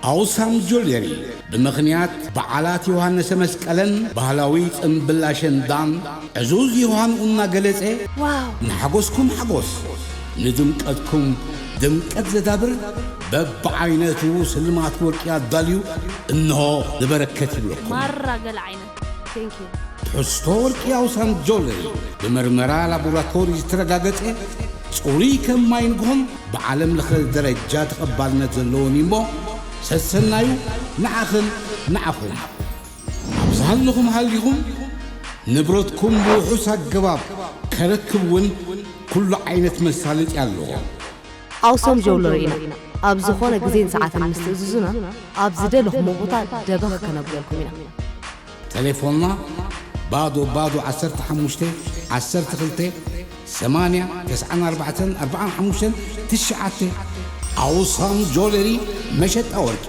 ኣውሳም ጆለሪ ብምኽንያት በዓላት ዮሃንሰ መስቀለን ባህላዊ ጽምብል ኣሸንዳን ዕዙዝ ዮሃንኡ እናገለጸ፣ ዋው! ንሓጎስኩም ሓጎስ፣ ንድምቀትኩም ድምቀት ዘዳብር በብዓይነቱ ስልማት ወርቂ ኣዳልዩ እንሆ ንበረከት ይብለኩም። ማራ ገለ ዓይነት። Thank you። ትሕዝቶ ወርቂ ኣውሳም ጆለሪ ብመርመራ ላቦራቶሪ ዝተረጋገጸ ጽሩይ ከም ማይ ንግሆን ብዓለም ለኸ ደረጃ ተቐባልነት ዘለዎን እዩ እሞ ሰሰናዩ ንዓኽን ንዓኹም። ኣብ ዝሃለኹም ሃሊኹም ንብረትኩም ብውሑስ ኣገባብ ከረክብ እውን ኩሉ ዓይነት መሳለጥያ ኣለዎ። ኣውሶም ጀውለሪ ኢና። ኣብ ዝኾነ ግዜን ሰዓትን ምስ ትእዝዙና፣ ኣብ ዝደለኹሞ ቦታ ደበኽ ከነብለልኩም ኢና። ተሌፎንና ባዶ ባዶ ዓሰርተ ሓሙሽተ ዓሰርተ ክልተ ሰማንያ ተስዓን ኣርባዕተን ኣርባዓን ሓሙሽተን ትሽዓተ። ኣውሳም ጆለሪ መሸጣ ወርቂ።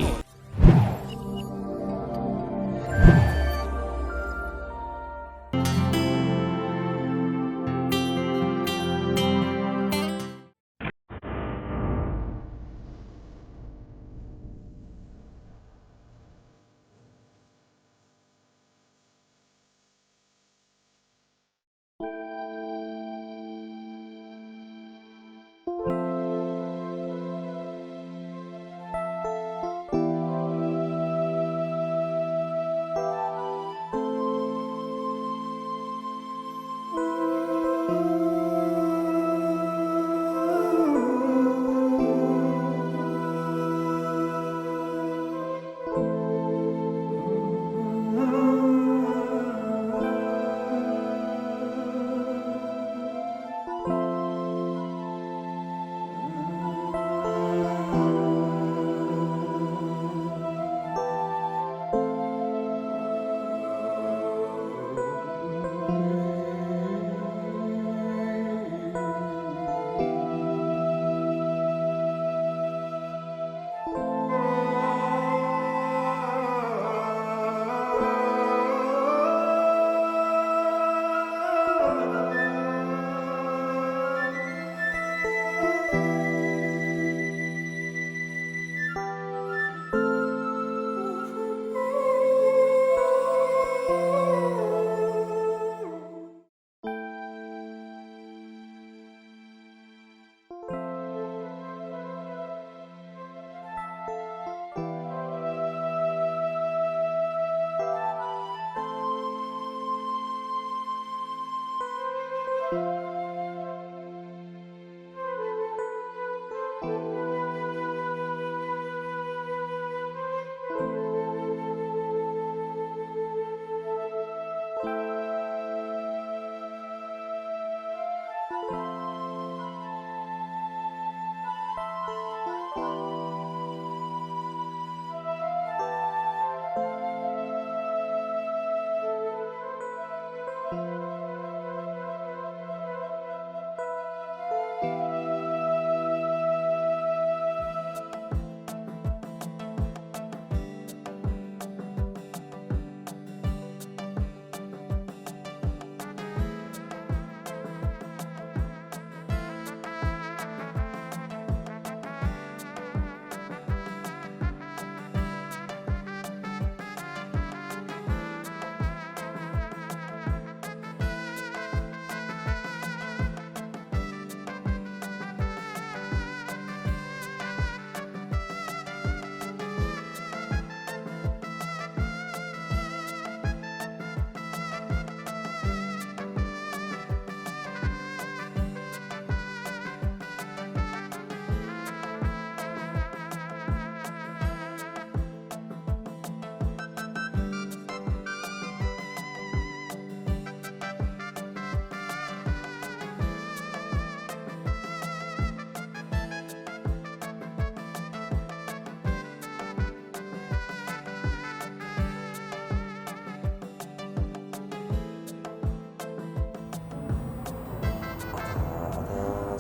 ኣታ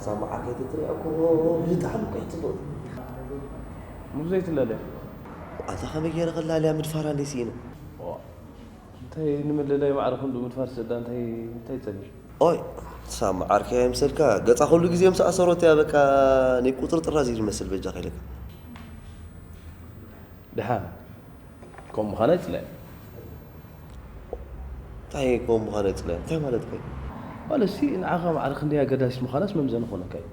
ሳማ ዓርከይ ትሪኦ እኮ ብጣዕሚ እኮ እያ ጽብቕቲ። ሙሉ ዘይትለለ። ኣታ ከመይ ገይረ ክላለያ ምድፋራ እንዴ ስኢነ? ዋ፣ እንታይ ንምልላይ ማዕረ ክንዱ ምድፋር ስዳ እንታይ፣ እንታይ ጸኒሑ? ኦይ፣ ሳማ ዓርከይ ኣይምሰልካ፣ ገጻ ኩሉ ግዜ ምስ ኣሰሮት እያ በቃ ናይ ቁጥርጥር ኣዚዙ ይመስል በጃ ከይለካ። ድሓን ከምኡ ምዃና ይጽላእ። እንታይ ከምኡ ምዃና ይጽላእ? እንታይ ማለት ከ? ማለት ሲ ንዓኻ ማዕረ ክንደይ ኣገዳሲት ምዃናስ መምዘኒ ክኾነካ እዩ።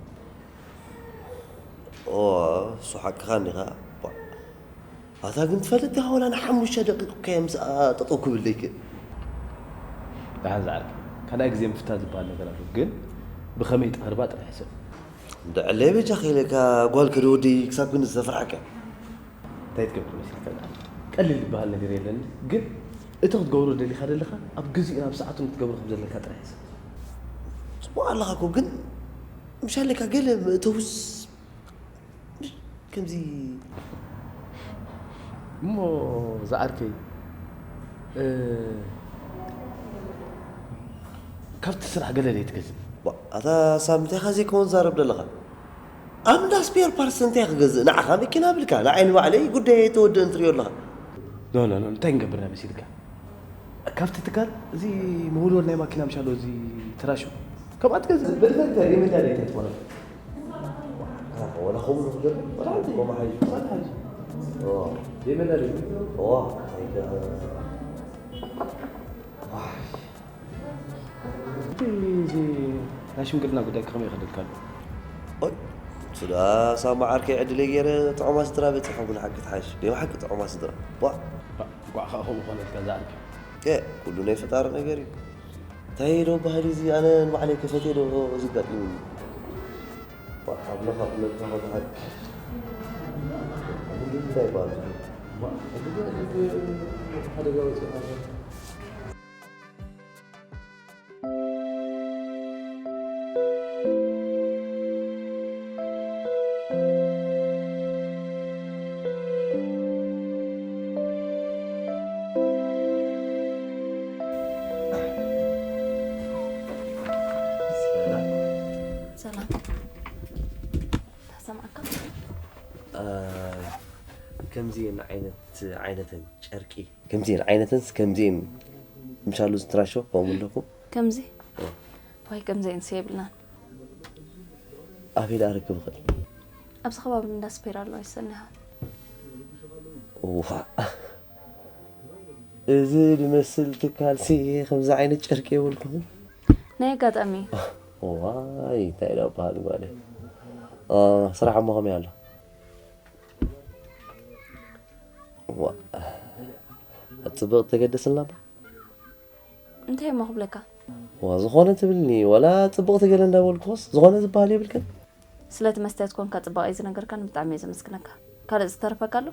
ኦ፣ እሱ ሓቅኻ እንዲኻ። ባ-፣ ኣታ ግን ትፈልጥ ዲኻ ወላ ንሓሙሽተ ደቂቕ እኮ እየ ምስኣ ጠጠው ክብል ዘይክእል። ደሓን ዝዓርከይ፣ ካልኣይ ግዜ ምፍታን ዝበሃል ነገር ኣሎ፣ ግን ብኸመይ ትቐርባ ጥራሕ ሕሰብ። እንድዕለይ በጃኻ ኢለካ ጓል ከደ ወደይ ክሳብ ክንዲ ዝተፈርሓካ። እንታይ ትገብር መሲልካ? ቀሊል ዝበሃል ነገር የለን፣ ግን እቲ ክትገብሮ ደሊኻ ደለኻ ኣብ ግዜኡ ናብ ሰዓቱ ክትገብሮ ከም ዘለካ ጥራሕ ሕሰብ። ጽቡቕ ኣለኻ እኮ፣ ግን ምሽ ኣለካ ገለ መእተውስ ከምዚ እሞ ዝዓርከይ፣ እ፣ ካብቲ ስራሕ ገለ ደይ ትገዝእ? ዋ፣ ኣታ ሳብ እንታይ ኻ ዘይከውን ዛረብ ደለኻ? ኣብ እንዳ ስፔር ፓርትስ እንታይ ክገዝእ? ንዓኻ መኪና ብልካ፣ ንዓይ ንባዕለይ ጉዳይ ተወድአ እንትሪኦ ኣለኻ። ሎ፣ ሎ፣ ሎ፣ እንታይ ንገብር ኢና መሲልካ? ካብቲ ትካል እዚ መወልወል ናይ ማኪና ምሻሎ እዚ ትራሹ። ከምኣ ትገዝእ? በድፈ እንታይ የመዳ ደይ እንታይ ትኾነ? ወላ ከምኡ ዝኽእል፣ ወላ ሓንቲ። ከምኡ ሓይሽ። ወላ ሓይሽ። ኦ። የመዳ ደይ? ኦ፣ ኣይተ-፣ ዋይ። እቲ እዚ ናይ ሽምግልና ጉዳይ ከመይ ይኸደልካ ኣሎ? ኦይ፣ ስዳ ሳማ ዓርከይ ዕድለይ ገይረ ጥዑማት ስድራ በጺሖም፣ ብሓቂ ትሓይሽ። ናይ ብሓቂ ጥዑማት ስድራ። ዋ። ባ-፣ እንቋዕ ኸኣ ከምኡ ኾነልካ ዝዓርከይ። ከ፣ ኩሉ ናይ ፈጣሪ ነገር እዩ። እንታይ ዶ ባህሊ እዚ ኣነ ንባዕለይ ከፈትየ ዶ እዚ ኣጋጢሙኒ? ዋ፣ ሓብለኻ ክብለካ ከሎ ሓቂ። እንታይ ይበሃል? ማ-፣ ሓደጋ ወፂእኻ። ሰላም። ተሰማዕካ? አ፣ ከምዚአን ዓይነት፣ ዓይነተን ጨርቂ፣ ከምዚአን ዓይነተንስ፣ ከምዚአን ምሻሉ ዝትራሾ ከምኡ ኣለኩም? ከምዚ? እ። ዋይ፣ ከምዚአንስ የብልናን። ኣበይ ደኣ ርክብ ይኽእል? ኣብዚ ከባቢ እንዳ ስፔር ኣሎ፣ ኣይሰኒኻ። ዋእ። እዚ ዝመስል ትካልሲ ከምዚ ዓይነት ጨርቂ የብልኩምን። ናይ ኣጋጣሚ። ዋይ፣ እንታይ ደኣ በሃል ጓለይ። እ፣ ስራሕ እሞ ከመይ ኣሎ? ዋእ። ጽብቕ ተገደስልና እባ። እንታይ እሞ ክብለካ? ዋ፣ ዝኾነ ትብልኒ፣ ዋላ ጽብቕቲ ገለ እንዳበልኩስ፣ ዝኾነ ዝበሃል የብልክን? ስለቲ መስትያት ኮንካ ጽባቐይ ዝነገርካኒ ብጣዕሚ እየ ዘመስግነካ። ካልእ ዝተረፈካ ኣሎ?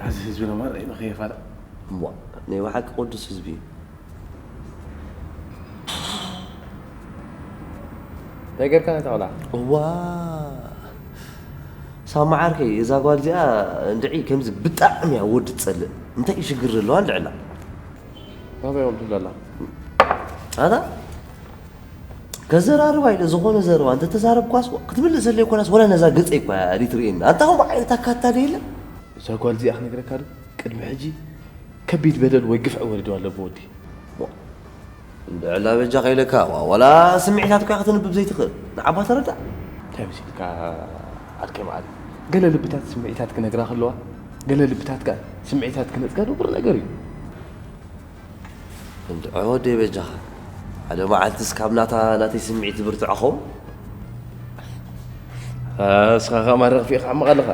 ሕዚ ህዝብና ማራ እዩ ንኸየፋልጥ። እሞ፣ ናይ ብሓቂ ቅዱስ ህዝቢ እዩ። እንታይ ጌርካ ነታ ቆልዓ? እዋ፣ ሳማ ዓርከይ፣ እዛ ጓል እዚኣ እንድዒ ከምዚ ብጣዕሚ እያ ወዲ ትጸልእ። እንታይ እዩ ሽግር ዘለዋ እንድዕላ? ካበይ እዮም ትብለላ? ኣታ? ከዘራርባ ኢለ ዝኾነ ዘረባ እንተተዛረብኳስ ክትምልሰለይ ኮናስ ወላ ነዛ ገጸይ እኳ እያ ዘይትርእየኒ። ኣንታ ከምኡ ዓይነት ኣካታሊ የለን። እዛ ጓል እዚኣ ክነግረካ ዶ? ቅድሚ ሕጂ ከቢድ በደል ወይ ግፍዒ ወሪድዋ ኣሎ ብወዲ። ዋ፣ እንድዕላ በጃኻ ኢለካ፣ ዋ፣ ዋላ ስምዒታት እኳ ከተንብብ ዘይትኽእል። ንዓባ ተረዳእ። እንታይ መሲልካ ዓርከይ መዓል? ገለ ልብታት ስምዒታት ክነግራ ከለዋ፣ ገለ ልብታት ከኣ ስምዒታት ክነጽጋ ንቡር ነገር እዩ። እንድዒ ወደይ በጃኻ፣ ሓደ መዓልትስ ካብ ናታ ናተይ ስምዒት ዝብርትዖ ኸውን። ኣስኻ ኸኣ ማራ ኸፊእኻ ዓሚቕ ኣለኻ።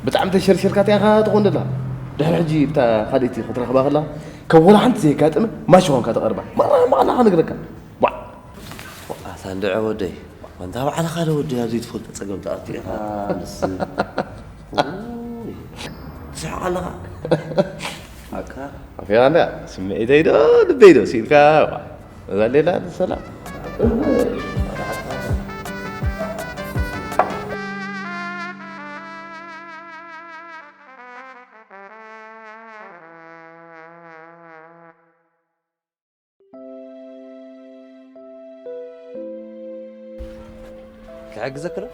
ብጣዕሚ ተሸርሸርካ እንታይ ኢኻ ትኾን ደላ? ድሕሪ ሕጂ ብታ ካልእቲ ክትረኽባ ከላ፣ ካብ ወላ ሓንቲ ዘየጋጠመ ማሽ ኾንካ ተቐርባ። ማራ ዓሚቕ ኣለኻ ንግረካ። ዋ! ኣታ እንድዒ ወደይ፣ ኣንታ ባዕልኻ ዶ ወደይ ኣብ ዘይትፈልጦ ጸገም ትኣቱ ኢኻ? ኣንስ። ትስሕቕ ኣለኻ። ኣካ። ኣፌራ እንዳ ስምዒተይ ዶ ልበይ ዶ ሲልካ፣ ዋ፣ እዛ ሌላ ሰላም። ይሕግዘክን።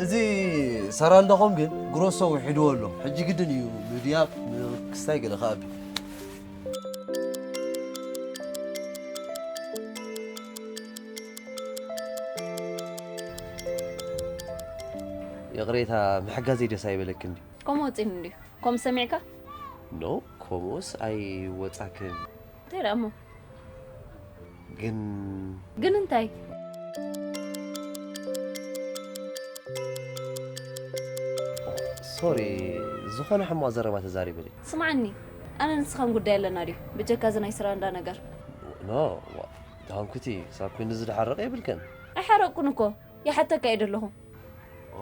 እዚ ሰራንዳኹም ግን ግሮሶ ውሒድዎ ኣሎ። ሕጂ ግድን እዩ ምድያብ፣ ምክስታይ ገለ ከኣ። ይቕሬታ፣ ምሕጋዘይ ደስ ኣይበለክን ድዩ? ከምኡ ወጺኒ እንድዩ። ከምኡ ሰሚዕካ? ኖ፣ ከምኡስ ኣይወጻክን። እንታይ ደኣ እሞ? ግን ግን እንታይ? ሶሪ፣ ዝኾነ ሕማቕ ዘረባ ተዛሪበ ድየ? ስምዓኒ፣ ኣነ ንስኻን ጉዳይ ኣለና ድዩ? ብጀካ እዚ ናይ ስራንዳ ነገር። ኖ፣ ዋ፣ ዳንኩቲ፣ ክሳብ ክንድዚ ዝሓረቐ የብልክን። ኣይሓረቕኩን እኮ፣ ይሓተካ እየ ደለኹ። ኦ፣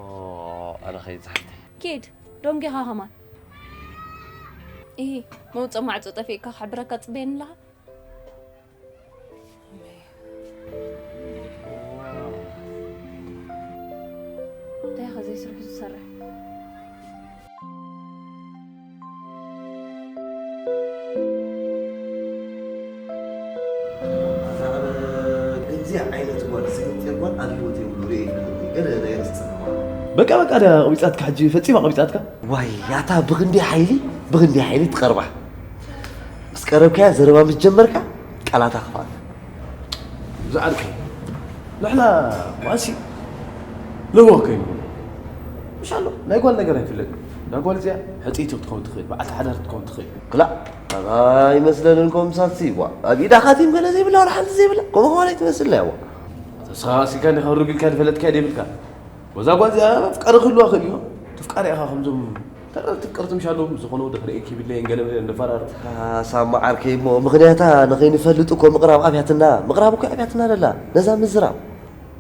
ኣነ ኸይድ ዝሓተይ። ኪድ፣ ዶንጊኻ ኸማን። ኢሂ፣ መውጽኢ ማዕጾ ጠፊእካ ክሕብረካ ጽበየኒ ኣለኻ? እንታይ ኢኻ ዘይስርሑ ዝሰርሕ? ኣታ ኣነ ከምዚኣ ዓይነት ጓል፣ ስግንጢር ጓል ኣብ ህይወት የብሉ ርእየ ይፈልጥ። ገለ ናይ ርስቲ ሰማ። በቃ፣ በቃ፣ ድያ ቀቢጻትካ ሕጂ? ፈጺማ ቀቢጻትካ? ዋይ፣ ያታ ብኽንደይ ሓይሊ፣ ብኽንደይ ሓይሊ ትቐርባ። ምስ ቀረብካያ ዘረባ ምስ ጀመርካ፣ ቃላታ ክፍኣት። ዝዓርከይ፣ ንሕና ማሲ ለዎ ከይኑ። ምሽ ኣሎ፣ ናይ ጓል ነገር ኣይፍለጥ። እዛ ጓል እዚኣ ሕጽይቲ ክትከውን ትኽእል፣ በዓልቲ ሓዳር ክትከውን ትኽእል። ክላእ፣ ኣይመስለንን ኮምሳሲ፣ ዋ። ኣብ ኢዳ ካቲም ገለ ዘይብላ፣ ወላ ሓንቲ ዘይብላ። ከምኡ ከማን ኣይትመስልና፣ ዋ። ተስኻ ኣሲልካ እንዲኻ ሩግ ኢልካ ዝፈለጥካዮ ዘይብልካ። ወዛ ጓል እዚኣ ኣፍቃሪ ክህልዋ ክእል እዩ። ተፍቃሪ ኢኻ ከምዞም ተረርቲ ቅርጽ ምሻሎም ዝኾነ ወዲ ክርእየኪ ይብለየን ገለ መለ እንዳፈራሩ። ኣታ ሳማ ዓርከይ እሞ ምኽንያታ ንኸይንፈልጥ እኮ ምቕራብ ኣብያትና። ምቕራብ እኮ ኣብያትና ደላ። ነዛ ምዝራብ።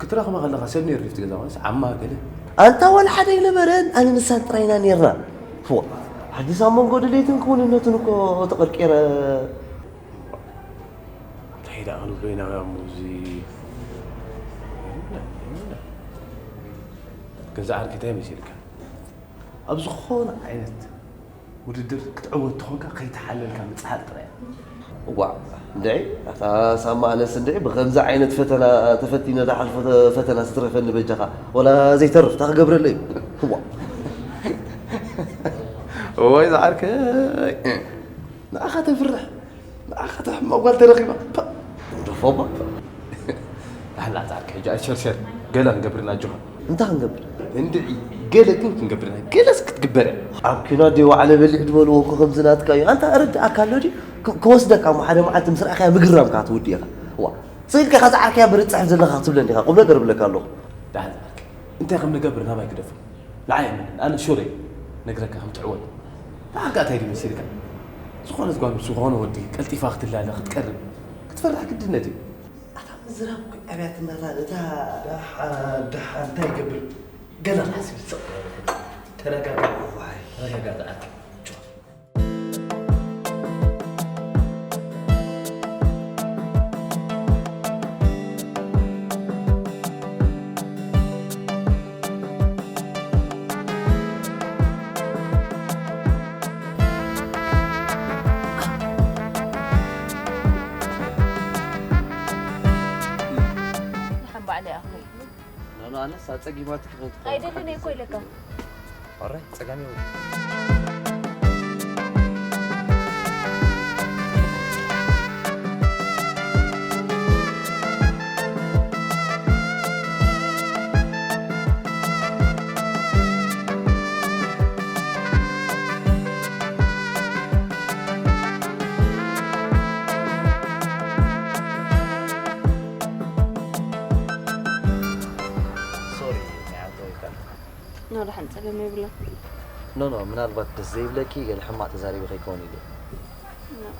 ክትረኽባ ከለኻ ሰብ ነይሩ ድዩ ኣብቲ ገዛ ዋንስ ዓማ ገለ? ኣንታ ዋላ ሓደ ኣይነበረን። ኣነ ንሳን ጥራይ ኢና ነይርና። ፎ፣ ሓዲስ ኣብ መንጎ ድሌትን ክውንነትን እኮ ተቐርቂረ። እንታይ ደኣ ክንብሎ ኢና እሞ እዚ? ገዛ ዓርከይ እንታይ መሲልካ? ኣብ ዝኾነ ዓይነት ውድድር ክትዕወት ተኾንካ ከይተሓለልካ ምጽሓል ጥራይ። እዋእ፣ እንድዒ፣ ኣታ ሳማ ኣነስ እንድዒ ብኸምዚ ዓይነት ፈተና ተፈቲነ ዝሓልፎ ፈተና ስትረፈኒ በጃኻ። ወላ ዘይተርፍ፣ እንታይ ክገብረለይ? እዋእ። እዋይ ዝዓርከይ። ንዓኻ ተፍርሕ፣ ንዓኻ ተሕምቕ ጓል ተረኺባ። ፓ! ግደፎ እባ። ኣላ ጻድቂ፣ ሕጂ ኣይትሸርሸር። ገለ ክንገብር ኢና፣ ኣጆኻ። እንታይ ክንገብር? እንድዒ፣ ገለ ግን ክንገብር ኢና። ገለስ ክትግበር እያ። ኣብ ኲናት ድዩ ዋዕለ በሊሕ ዝበልዎ እኮ ከምዚ ናትካ እዩ። ኣንታ ኣረድኣካ ኣሎ ድዩ? ክ-፣ ክወስደካ እሞ ሓደ መዓልቲ ምስ ረኣኻያ ምግራምካ ትውዲ ኢኻ። ዋ፣ ስቕ ኢልካ ኢኻ ዝዓርከያ ብርጽሕ ዘለኻ ክትብለኒ ኢኻ። ቁም ነገር እብለካ ኣለኹ። ደሓን ዝዓርከይ፣ እንታይ ከም ንገብር ናባይ ግደፎ። ንዓይ እመነኒ፣ ኣነ ሹር እየ ነግረካ ከም ትዕወት። ንዓኻ እንታይ ድዩ መሲልካ? ዝኾነት ጓል ምስ ዝኾነ ወዲ ቀልጢፋ ክትላለ ክትቀርብ ክትፈርሕ ግድነት እዩ። ኣታ ምዝራብ እኮ ኣብያትና እታ፣ እታ ደሓ-፣ ደሓ-፣ እንታይ ይገብር? ገና ሓሲብ ስቕ። ተረጋጋ። ዋይ። ተረጋጋ ዝዓርከይ። ንሓን ባዕለይ ኣኽሎ። ኖኖ፣ ኣነስ ኣጸጊማትኪ ከይትኾን ኣይደልን እየ እኮ ኢለካ። ኣረ፣ ጸጋም ይሁን። ሶሪ፣ ናይ ዓንተወይካ። ኖ፣ ደሓን ጸገም የብላ። ኖ፣ ኖ፣ ምናልባት ደስ ዘይብለኪ ገለ ሕማቕ ተዛሪበ ከይከውን ኢለ። ኖ፣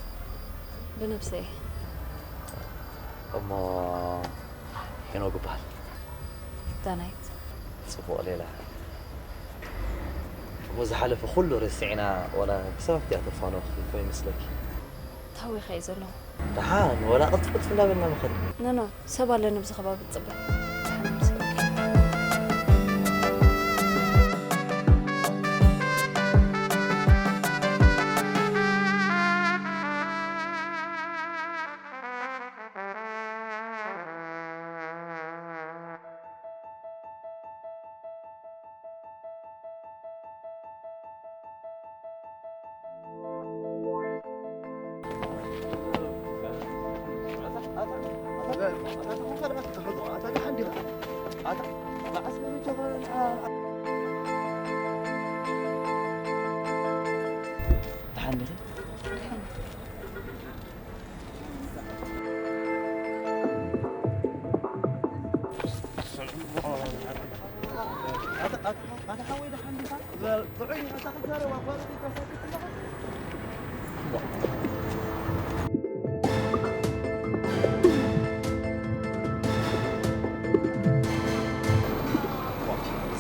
ብነብሰይ። እሞ ሄኖክ እበሃል። ዳናይት። ጽቡቕ ሌላ። እሞ ዝሓለፈ ኩሉ ረሲዕና ዋላ ክሳብ ኣብቲኣ ተፋነው ክፍልፎ ይመስለኪ? ታዊኸ እዩ ዘለኹ። ደሓን ዋላ ቅልጥፍ ቅልጥፍ እንዳበልና ምኸድ። ኖ ኖ፣ ሰብ ኣለኒ ኣብዚ ከባቢ ዝጽበ።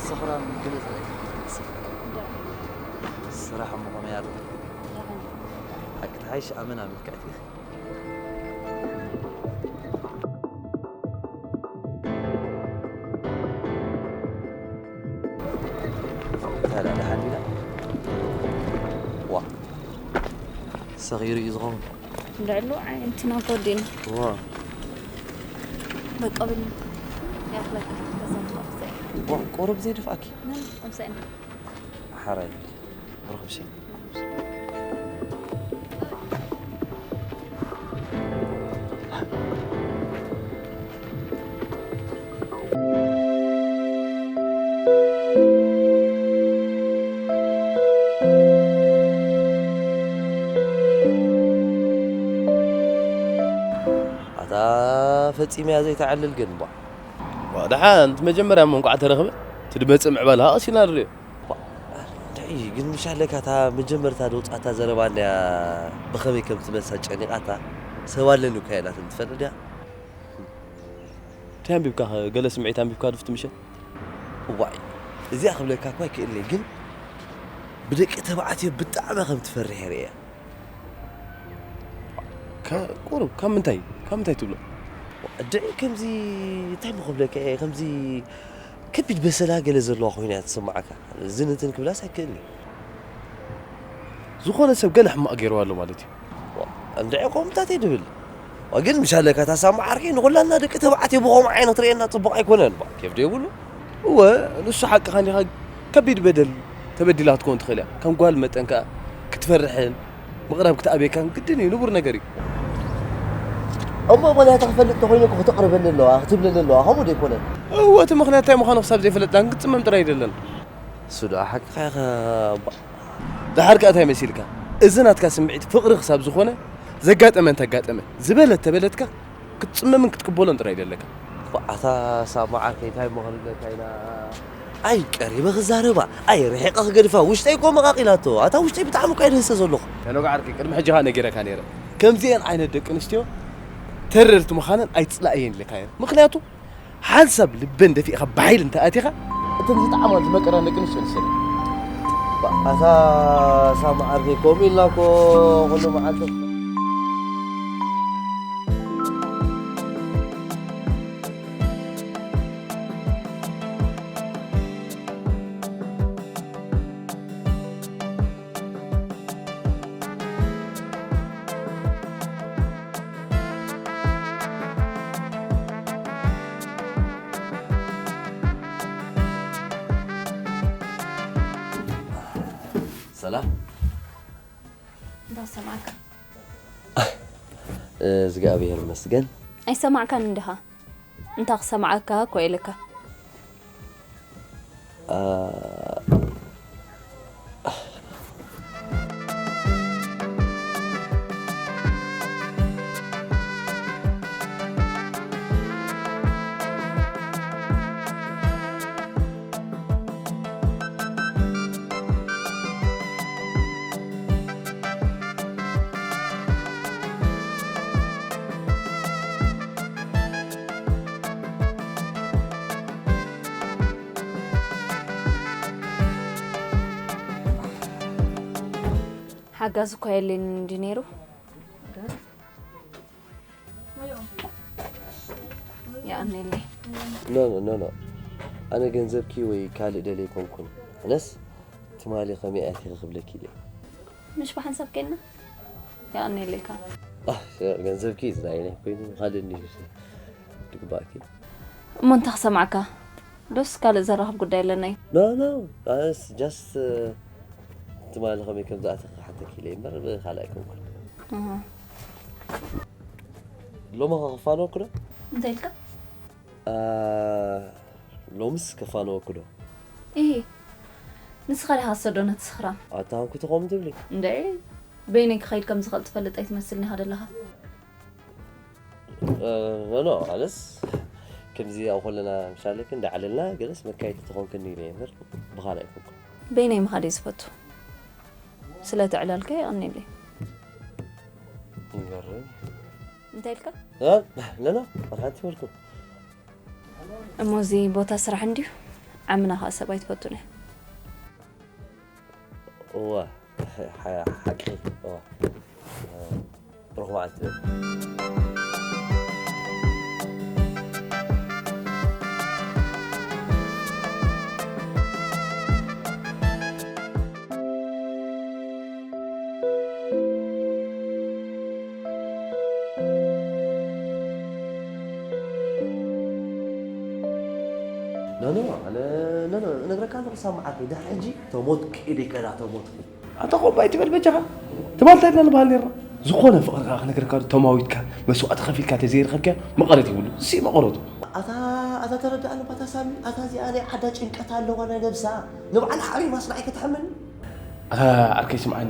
ሰኽራን ግልጽ ስራሕ እሞ ከመይ ኣሎ? ኣክትሓይሽ ኣመና ምልክዕቲ ታዲያ ደሓን ዲና? ዋ ሰኺሩ እዩ ዝኸውን። ልዕሉ ዓይንትና ኮዲን ዋ በቀብል ያኽለካ በዛም ዛይ ዋ ቁሩብ ዘይደፍኣኪ ምን ኣምሳእና ሓራይ ብሩኽ ምሸት። ኣታ ፈጺመያ ዘይተዓልል ግን ቧ ደሓን እቲ መጀመርያ እሞ እንቋዕ ተረኽበ እቲ ድመጽእ ምዕባለ ሃቐስ ኢና ንሪኦ እንድዒ ግን ምሽ ኣለካ እታ መጀመርታ ደውፃእታ ዘረባ እንድያ ብኸመይ ከም ትመልሳ ጨኒቓታ ሰብ ኣለኒ እኳ ኢላትኒ ትፈልጥ ድያ እንታይ ኣንቢብካ ኸ ገለ ስምዒት ኣንቢብካ ድፍቲ ምሸት እዋይ እዚኣ ክብለካ እኳ ኣይክእልኒ ግን ብደቂ ተባዕትዮ ብጣዕሚ ከም ትፈርሕ ርእያ ከ- ቁሩብ ካብ ምንታይ ካብ ምንታይ ትብሎ እንድዒ ከምዚ እንታይ ሞ ክብለካ እየ ከምዚ ከቢድ በሰላ ገለ ዘለዋ ኮይና እያ ትስምዓካ ዝንትን ክብላስ ኣይክእልኒ ዝኾነ ሰብ ገለ ሕማቕ ገይርዋ ኣሎ ማለት እዩ እንድዒ ከምታት እየ ድብል ግን ምሻለካ ታሳማ ዓርኪ ንኩላና ደቂ ተባዕትዮ ብኸምኡ ዓይነት ርእየና ፅቡቕ ኣይኮነን ባ ኬፍ ዶ የብሉ እወ ንሱ ሓቅኻ እንዲኻ ከቢድ በደል ተበዲላ ክትከውን ትኽእል እያ ከም ጓል መጠን ከኣ ክትፈርሕን ምቕራብ ክትኣብየካን ግድን እዩ ንቡር ነገር እዩ እሞ ምኽንያታ ክፈልጥ ተኮይነ ክትቕርበኒ ኣለዋ ክትብለኒ ኣለዋ ከምኡ ዶ ይኮነን እወ እቲ ምኽንያት እንታይ ምዃኑ ክሳብ ዘይፈለጥና ክንግጥመም ጥራይ ኣይደለን እሱ ዶ ሓቅኻ ኢኻ ባ ድሓር ከኣ እንታይ መሲልካ እዚ ናትካ ስምዒት ፍቕሪ ክሳብ ዝኾነ ዘጋጠመ እንተጋጠመ ዝበለት ተበለትካ ክትጽመምን ክትቅበሎን ጥራይ ደለካ ኣታ ሳማ ዓርከይ እንታይ እሞ ክንብለካ ኢና ኣይ ቀሪበ ክዛረባ ኣይ ርሒቐ ክገድፋ ውሽጠይ እኮ መቓቒላቶ ኣታ ውሽጠይ ብጣዕሚ እኳ ይደህሰ ዘለኹ ተነጉ ዓርከይ ቅድሚ ሕጂ ኸኣ ነጊረካ ነይረ ከምዚአን ዓይነት ደቂ ኣንስትዮ ተረርቲ ምዃነን ኣይትጽላእየን ኢለካ ነይረ ምኽንያቱ ሓንሳብ ልበን ደፊእኻ ብሓይሊ እንተ ኣቲኻ እተን ዝጠዓማን ዝመቀራን ደቂ ኣንስትዮ ንሰን ኣታ ሳማ ዓርከይ ከምኡ ኢልና እኮ ኩሉ መዓልቲ ሰላም እንዳሰማዕካ እግዚኣብሔር ይመስገን ኣይሰማዕካን እንዲኻ እንታ ክሰማዓካ እኮ ኢልካ ሓጋዚ እኳ የለይን እንዲ ነይሩ። የቐንየለይ። ኖ ኖ ኖ ኖ። ኣነ ገንዘብኪ ወይ ካልእ ደልየ ኣይኮንኩን። ኣነስ ትማሊ ከመይ ኣትኺ ክብለኪ ኢለ። ምሽ ብሓንሳብ ኬንና? የቐንየለይ ካብ ኣህ፣ ገንዘብኪ ዝናይነ ኮይኑ ካልእ እንዲ ትግባእኪ። እሞ እንታይ ክሰማዕካ? ዶስ ካልእ ዘራኽብ ጉዳይ ኣለና እዩ? ኖ ኖ። ኣነስ ጃስት ትማሊ ከመይ ከም ዝኣተኺ ክሓተኪ ኢለ እምበር ብኻልእ ኣይኮንኩን። እህ። ሎሚ ኸ ክፋነወኩ ዶ? እንታይ ኢልካ? ሎምስ ከፋነወኩ ዶ? ኢሂ። ንስኻ ዲኻ ዝሰዶ ነቲ ስኽራም? ኣታ ሃንኩቲ ከምኡ ትብሊ? እንደ በይነይ ክኸይድ ከም ዝኽእል ትፈልጥ ኣይትመስልን ኢኻ ደለኻ። ኖ ኖ፣ ኣነስ ከምዚ ኣብ ከለና ምሻለክ እንዳዓለልና ገለስ መካየዲ ተኾንክኒ ኢለ እየ እምበር ብኻልእ ኣይኮንኩን። በይነይ ምኻድ እየ ዝፈቱ። ስለ እቲ ዕላልካ የቐንየለይ። ይገርም። እንታይ ኢልካ? ኖ ኖ፣ መርሓንቲ በልኩ። እሞ እዚ ቦታ ስራሕ እንድዩ ዓምና ኸኣ ሰብ ኣይትፈቱን እያ። እዋ ሓቂ እዋ ብሩኽ መዓልቲ። ኖ ኖ ኣነ ኖ ኖ እነግረካ ኣለኹ ሳማ ዓርከይ ድሕሪ ሕጂ ተሞትኩ ኢለ ይከዳ ተሞትኩ። ኣታ ቆባይ ትበል በጃኻ ትማልታ ኢልና ንበሃል ነርና። ዝኾነ ፍቕርካ ክነግረካ ዶ ተማዊትካ መስዋእቲ ከፊልካ ተዘይረኸብካያ መቐረት ይብሉ ሲ መቐረቱ። ኣታ ኣታ ተረዳእ ኣለባ ኣታ ሳሚ ኣታ እዚኣ ናይ ዓዳ ጭንቀት ኣለዋ ናይ ነብሳ ንባዕላ ሓሪማስ ንዓይ ከተሕምኒ። ኣታ ዓርከይ ስምዓኒ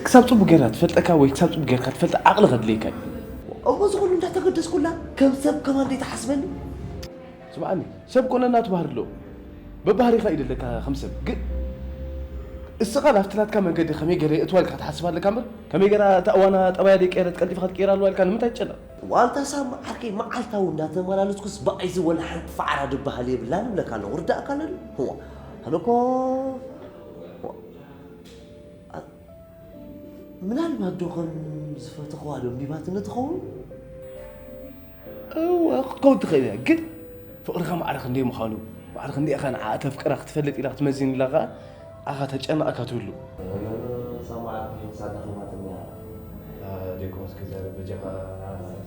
ክሳብ ጽቡቅ ጌርካ ትፈልጠካ ወይ ክሳብ ጽቡቅ ጌርካ ትፈልጥ ዓቕሊ ከድልየካ እዩ። እሞ እዚ ኩሉ እንዳተገደስኩላ ከም ሰብ ከማን ደይ ትሓስበኒ። ስምዓኒ ሰብ ኮነ ናቱ ባህሪ ኣለዎ። በባህሪኻ እዩ ደለካ ከም ሰብ ግን እስኻ ናብቲ ናትካ መንገዲ ከመይ ገይረ የእትዋ ኢልካ ትሓስብ ኣለካ እምበር ከመይ ገይራ እታ እዋና ጠባያ ደይቀየረት ቀልጢፍካ ትቀይራ ኣለዋ ኢልካ ንምንታይ ትጨነቕ? ዋንታ ሳማ ዓርከይ መዓልታዊ እንዳተመላለስኩስ ብኣይዚ ወላ ሓንቲ ፋዕራ ድበሃል የብላን እብለካ ኣለኹ ርዳእካ ኣለኒ። እዋ ኣነ እኮ ምናልባት ዶ ከም ዝፈተኽዋ ዶ ኣንቢባትኒ ትኸውን? እወ ክትከውን ትኽእል እያ ግን ፍቕርኻ ማዕረ ክንደይ ምዃኑ ማዕረ ክንደይ ኢኻ ንዓኣ ተፍቅራ ክትፈልጥ ኢላ ክትመዝን ኢላ ኸዓ ኣኻ ተጨነቕካ ትህሉ። ሳማ ዓርከይ ሳላ ኸማትኛ ዴኮ እስከ ዛሬ በጃኻ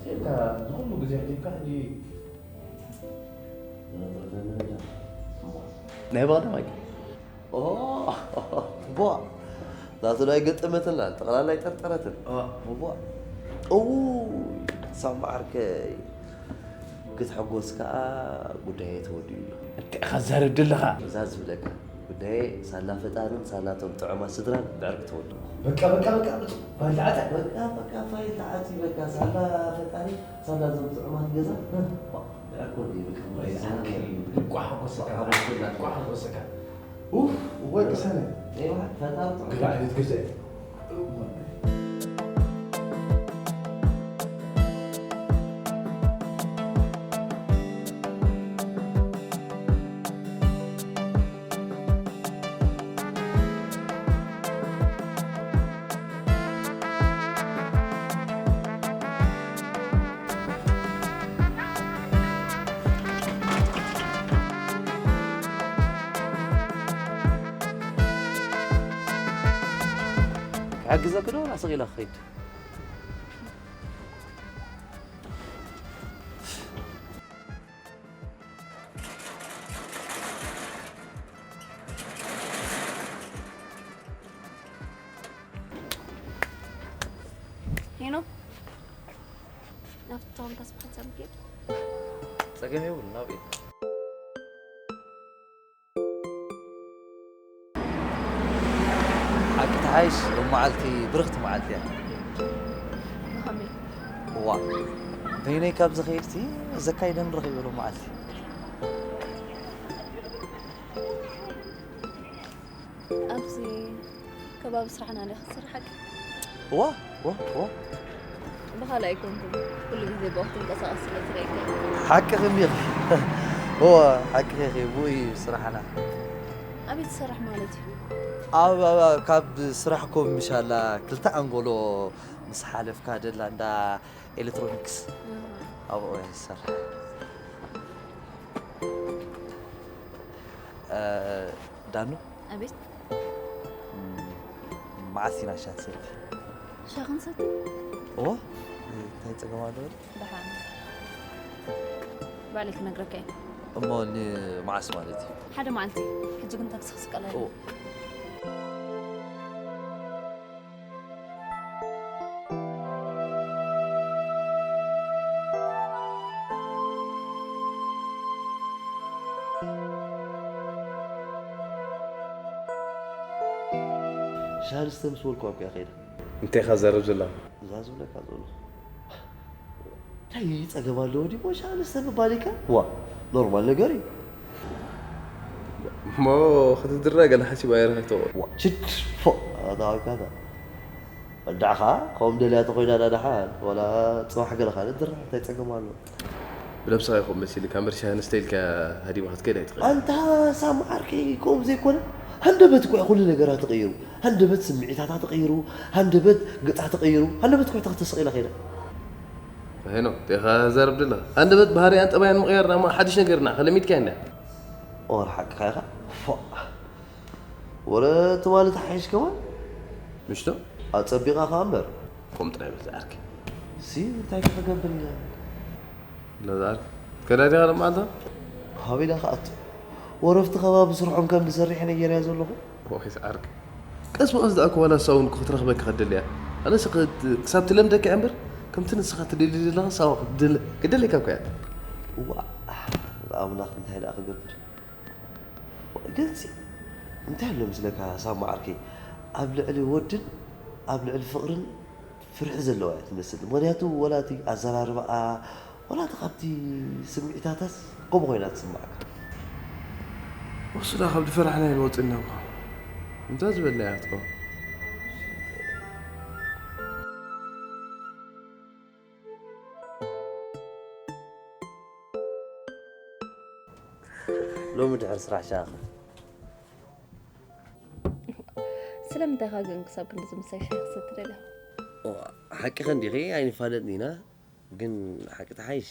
ሴልካ ዝኹሉ ግዜ ሕሊፍካ ሕጂ ናይ በቐዳማይ ቧ ናቱ ናይ ገጠመትና ጠቕላላ ኣይጠርጠረትን ቧ እው ሳማ ዓርከይ ክትሕጎስ ከዓ ጉዳይ ተወዲኡ ኣሎ እንታይ ኢኻ ዛረብ ደለኻ እዛ ዝብለካ ጉዳይ ሳላ ፈጣርን ሳላቶም ጥዑማት ስድራን ብዕርቂ ተወዲኡ በቃ በቃ በቃ በቃ ፋይል ተዓፀ በቃ በቃ ፋይል ተዓፂ በቃ ሳላ ፈጣሪ ሳላ ዞም ጥዑማት ገዛ ብዕርቂ ወዲኡ በቃ ጓሕ ሓጎሰካ ጓሕ ሓጎሰካ ኡፍ እዋይ ቅሳነ ግዳ ዓይነት ገዛ እዩ ክሕግዘኪ ዶ ዋላ ስቕ ኢለ ክኸይድ? ሄኖክ ናብቶም ተስፋ ዘምጌድ ጸገም የብሉ ናብ ኢድ ሓቂ ተሓይሽ ሎም መዓልቲ ብርኽቲ መዓልቲ እያ ብኸመይ እዋ በይነይ ካብ ዝኸይድቲ ዘካይደን ረኺበ ሎም መዓልቲ ኣብዚ ከባቢ ስራሕና ዲኻ ትሰርሕ ሓቂ እዋ እዋ እዋ ብኻልእ ኣይኮንኩን ኩሉ ግዜ ብወቅቲ ንቀሳቐስ ስለ ዝረእካ ሓቂ ክንዲኺ እዋ ሓቂ ኸ ብኡ እዩ ስራሕና ኣበይ ትሰርሕ ማለት እዩ? ኣብ ኣብ- ካብ ስራሕ ኮም ምሻላ ክልተ ኣንጎሎ ምስ ሓለፍካ ደላ እንዳ ኤሌክትሮኒክስ ኣብኡ እየ ዝሰርሕ። እ፣ ዳኑ ኣቤት። መዓስ ኢና ሻሂ ንሰቲ? ሻሂ ክንሰቲ? እዎ እንታይ ጸገም ኣለዎ? ደሓን ባዕለይ ክነግረካ እየ። እሞ ንመዓስ ማለት እዩ? ሓደ መዓልቲ። ሕጂ ግን ታክሲ ክስቀል ኣለኒ። እዎ። ሻሂ ንስተ ምስ በልኩዋ እኮ እያ ከይዳ። እንታይ ኢኻ ዘረብ ዘለኻ? እዛ ዝብለካ ዘሎ እንታይ ጸገም ኣለዎ ድዩ? ሻሂ ንስተ ምባል ኢልካ? ዋ ኖርማል ነገር እዩ። እሞ ክትድረ ገለ ሓሲባ እየ ረኸብቶ። ዋ ችድ ፎ ኣታ ወጋታ ወዳዕኻ ከምኡ ደልያ ተኾይና ዳድሓን ወላ ጽባሕ ገለኻ ንድራ እንታይ ጸገም ኣለዎ? ብነብስኻ ይኹን መሲልካ እምበር ሻሂ ንስተ ኢልካ ሃዲማ ክትከይድ ኣይትኽእል። ኣንታ ሳም ዓርከይ ከምኡ ዘይኮነ ሃንደበት እኮ እዩ ኩሉ ነገራት ተቐይሩ። ሃንደበት ስምዒታታ ተቐይሩ፣ ሃንደበት ገጻ ተቐይሩ። ሃንደበት እኮ ተስተቐይላ ከይዳ። ሄኖ እንታይ ኢኻ ዘረብ ዘለኻ? ሃንደበት ባህሪያን ጠባያን ምቕያር ዳማ ሓድሽ ነገር ኢና ከለሚድካያ እንዳ። ኦር ሓቅኻ ኢኻ። ፎእ ወረ ትማሊ ተሓይሽ ከማን ምሽቶ ኣጸቢቓ ከኣ እምበር ከምኡ ጥራይ በል ዝዓርከይ። ሲ እንታይ ክገብር እያ? ለዛር ከዳዲኻ ድማ ኣንታ ሃበይ ዳ ክኣቱ ወረፍቲ ከባቢ ስርሖም ከም ዝሰርሕ ነየርያ ዘለኹ። ወይ ዝዓርከይ። ቀስ ብቐስ ደኣ እኮ ዋላ እሳ እውን ክትረኽበካ ክትደሊ እያ። ኣለስ ክሳብ ትለምደካ እያ እምበር ከምቲ ንስኻ ትደሊ ዘለኻ እሳ ክትደለካ እኮ እያ። እዋ ኣምላኽ እንታይ ደኣ ክገብር። ግን ሲ እንታይ ኣሎ ምስለካ ሳማ ዓርከይ ኣብ ልዕሊ ወድን ኣብ ልዕሊ ፍቕርን ፍርሒ ዘለዋ እያ ትመስል። ምኽንያቱ ወላ እቲ ኣዘራርባኣ ወላ እቲ ካብቲ ስምዒታታስ ከምኡ ኮይና ትስማዓካ። ወስዳ ካብ ድፈራሕና ይንወፅና እኳ እንታ ዝበልና እያ ክትከውን። ሎሚ ድሕሪ ስራሕ ሻኻ ስለምንታይ ኢኻ ግን ክሳብ ክንዲ ዝምሳይ ሻሂ ክሰቲ ደልያ? ሓቂ ከንዲኺ ኣይንፋለጥን ኢና። ግን ሓቂ ተሓይሽ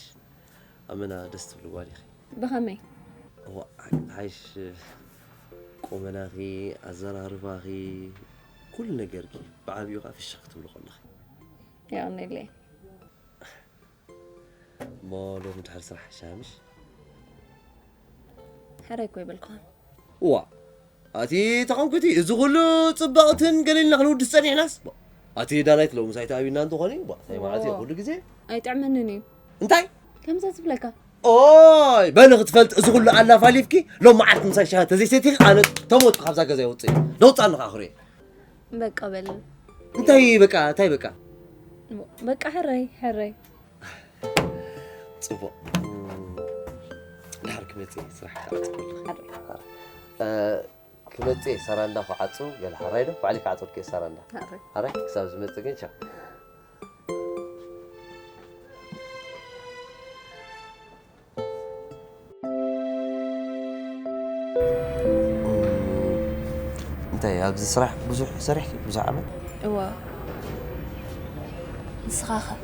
ኣመና ደስ ትብሊ ጓል ኢኺ። ብኸመይ? እዋ ሓቂ ተሓይሽ ቁመናኺ፣ ኣዘራርባኺ፣ ኩሉ ነገርኪ ብዓብዩ ከዓ ፍሽኽ ክትብሊ ከለኺ። የቐንየለይ። እሞ ሎሚ ድሕሪ ስራሕ ሓሻ ምሽ? ሕራይ እኮ ይበልኩኻ። እዋ ኣቲ ተቐንኩቲ እዚ ኩሉ ፅባቕትን ገሊልና ክንውድስ ፀኒሕናስ ኣቲ ዳናይት ሎምስ ኣይተኣብዩና እንተኾነ እንታይ ማለት እዩ ኩሉ ግዜ ኣይጥዕመንን እዩ። እንታይ ከምዛ ዝብለካ ኦይ በሊ ክትፈልጥ እዚ ኩሉ ኣላፋሊፍኪ ሎም መዓልቲ ምሳይ ሻሂ ተዘይሰቲኺ ኣነ ተሞትኩ ካብዛ ገዛ ይወፅእ ደውፃ ኣለኻ ኣኽሪ በቃ በል እንታይ በቃ እንታይ በቃ በቃ ሕራይ ሕራይ ፅቡቕ ድሓር ክመፅእ ስራሕ ክመፅእ ሰራንዳ ክዓፁ ገለ ሓራይ ዶ ባዕሊ ክዓፀልኩ ሰራንዳ ሓራይ ክሳብ ዝመፅእ ግን ቻ እንታይ ኣብዚ ስራሕ ብዙሕ ሰሪሕኪ ብዙሕ ዓመት እዋ ንስኻ ኸ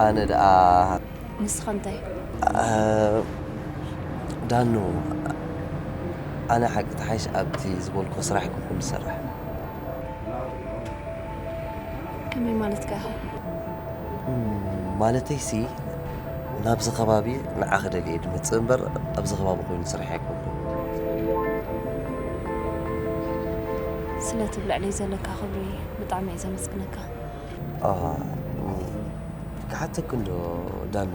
ኣነ ደኣ ንስኻ እንታይ ዳኑ ኣነ ሓቂ ተሓይሽ ኣብቲ ዝበልኮ ስራሕ ክኹን ዝሰርሕ ከመይ ማለትካ ኢኻ ማለተይሲ ናብዚ ከባቢ ንዓ ክደልየ ድመፅእ እምበር ኣብዚ ከባቢ ኮይኑ ስራሕ ኣይኮንኩን ስለቲ ብልዕለይ ዘለካ ክብሪ ብጣዕሚ እየ ዘመስግነካ ክሓተኩ እንዶ ዳኑ